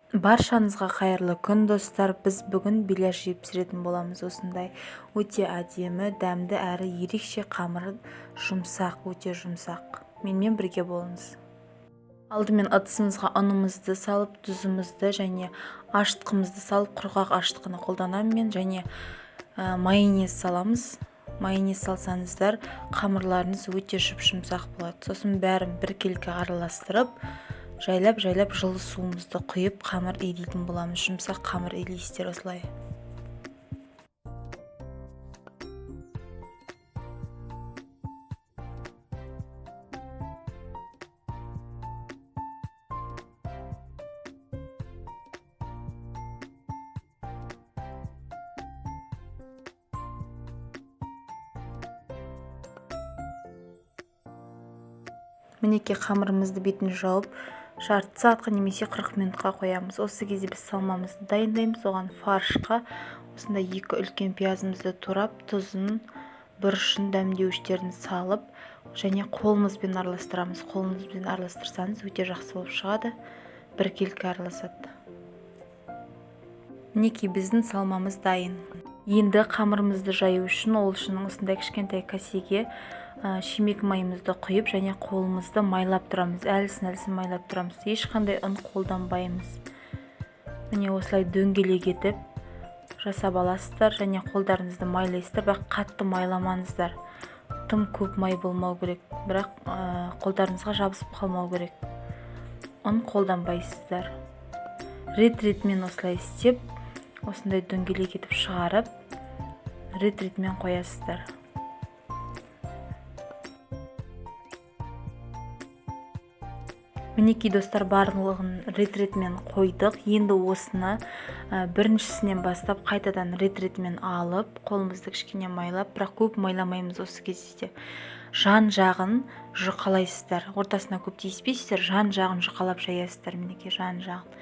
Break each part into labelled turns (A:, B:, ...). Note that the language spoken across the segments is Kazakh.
A: Баршаңызға қайырлы күн, достар! Біз бүгін беляш жеп пісіретін боламыз. Осындай өте әдемі, дәмді әрі ерекше, қамыры жұмсақ, өте жұмсақ. Менімен бірге болыңыз. Алдымен ыдысымызға ұнымызды салып, тұзымызды және ашытқымызды салып, құрғақ ашытқыны қолданамын мен, және майонез саламыз. Майонез салсаңыздар, қамырларыңыз өте жұп-жұмсақ болады. Сосын бәрін біркелкі араластырып, жайлап-жайлап жылы суымызды құйып, қамыр илейтін боламыз. Жұмсақ қамыр илейсіздер осылай. Мінекей, қамырымызды бетін жауып, жарты сағатқа немесе 40 минутқа қоямыз. Осы кезде біз салмамызды дайындаймыз. Оған фаршқа осындай екі үлкен пиязымызды турап, тұзын, бұрышын, дәмдеуіштерін салып, және қолымызбен араластырамыз. Қолыңызбен араластырсаңыз, өте жақсы болып шығады, біркелкі араласады. Мінекей, біздің салмамыз дайын. Енді қамырымызды жаю үшін, ол үшін осындай кішкентай кәсеге шемек майымызды құйып және қолымызды майлап тұрамыз, әлсін-әлсін майлап тұрамыз. Ешқандай ұн қолданбаймыз. Міне, осылай дөңгелек етіп жасап аласыздар және қолдарыңызды майлайсыздар, бірақ қатты майламаңыздар. Тым көп май болмау керек, бірақ қолдарыңызға жабысып қалмау керек. Ұн қолданбайсыздар. Рет-ретімен осылай істеп, осындай дөңгелек етіп шығарып, рет-ретімен қоясыздар. Мінекей, достар, барлығын рет-ретімен қойдық. Енді осыны біріншісінен бастап қайтадан рет-ретімен алып, қолымызды кішкене майлап, бірақ көп майламаймыз осы кезде. Жан жағын жұқалайсыздар. Ортасына көп тиіспейсіздер, жан жағын жұқалап жаясыздар. Мінекей, жан жағын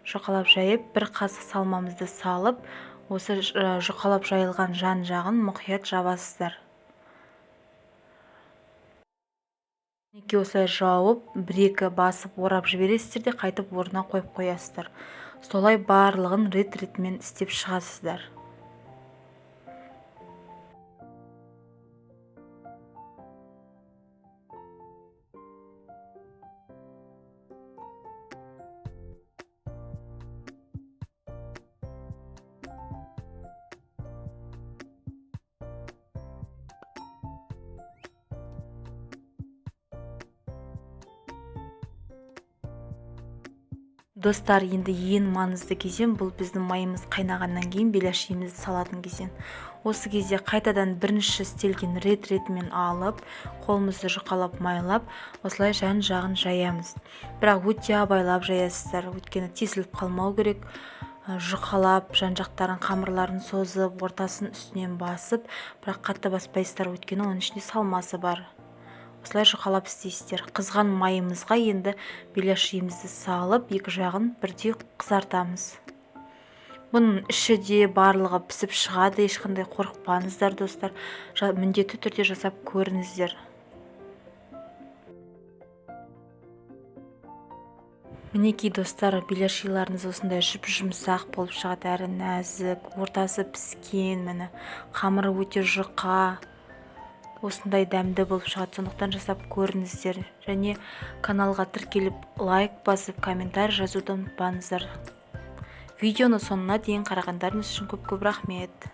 A: жұқалап жайып, бір қасық салмамызды салып, осы жұқалап жайылған жан жағын мұқият жабасыздар. Мінекей, осылай жауып, бір-екі басып орап жібересіздер де, қайтып орнына қойып қоясыздар. Солай барлығын рет-ретімен істеп шығасыздар. Достар, енді ең маңызды кезең бұл біздің майымыз қайнағаннан кейін беляшимізді салатын кезең. Осы кезде қайтадан бірінші істелген рет-ретімен алып, қолымызды жұқалап майлап, осылай жан-жағын жаямыз. Бірақ өте абайлап жаясыздар, өйткені тесіліп қалмау керек. Жұқалап, жан-жақтарын, қамырларын созып, ортасын үстінен басып, бірақ қатты баспайсыздар, өйткені оның ішінде салмасы бар. Осылай жұқалап істейсіздер. Қызған майымызға енді беляшимізді салып, екі жағын бірдей қызартамыз. Бұның іші де барлығы пісіп шығады, ешқандай қорықпаңыздар, достар. Міндетті түрде жасап көріңіздер. Мінекей, достар, беляшиларыңыз осындай жұп-жұмсақ болып шығады, әрі нәзік, ортасы піскен, міне, қамыры өте жұқа. Осындай дәмді болып шығады, сондықтан жасап көріңіздер. Және каналға тіркеліп, лайк басып, комментарий жазуды ұмытпаңыздар. Видеоны соңына дейін қарағандарыңыз үшін көп-көп рахмет.